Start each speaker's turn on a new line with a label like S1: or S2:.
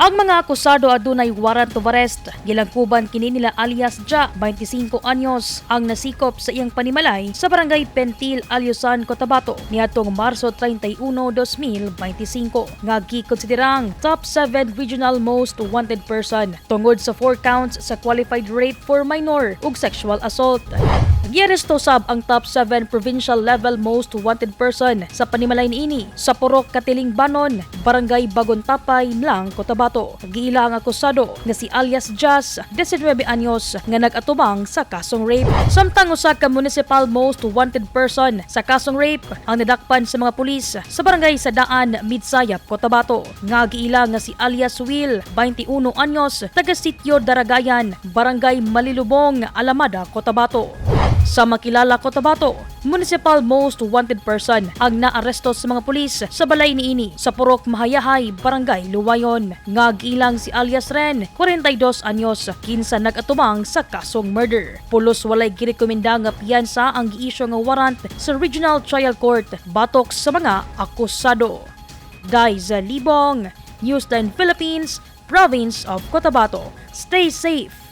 S1: Ang mga akusado adunay warrant of arrest. Gilangkuban kini nila alias Ja, 25 anyos, ang nasikop sa iyang panimalay sa Barangay Pentil, Alyusan, Cotabato niadtong Marso 31, 2025, nga gikonsiderang top 7 regional most wanted person tungod sa 4 counts sa qualified rape for minor ug sexual assault. Giaresto sab ang top 7 provincial level most wanted person sa panimalay niini sa Purok Katiling Banon, Barangay Bagontapay, M'lang, Cotabato. Giila ang akusado nga si alias Jazz, 19 anyos, nga nag-atubang sa kasong rape. Samtang usa ka municipal most wanted person sa kasong rape ang nadakpan sa mga pulis sa Barangay Sadaan, Midsayap, Cotabato. Nga giila nga si alias Will, 21 anyos, taga Sitio Daragayan, Barangay Malilubong, Alamada, Cotabato. Sa Makilala, Cotabato, municipal most wanted person ang naaresto sa mga pulis sa balay niini sa Purok Mahayahay, Barangay Luwayon. Nga giilang si alias Ren, 42 anyos, kinsa nag-atubang sa kasong murder. Pulos walay girekomenda nga piyansa ang giisyu nga warrant sa Regional Trial Court batok sa mga akusado. Daiza Libong, Newsline Philippines, Province of Cotabato. Stay safe.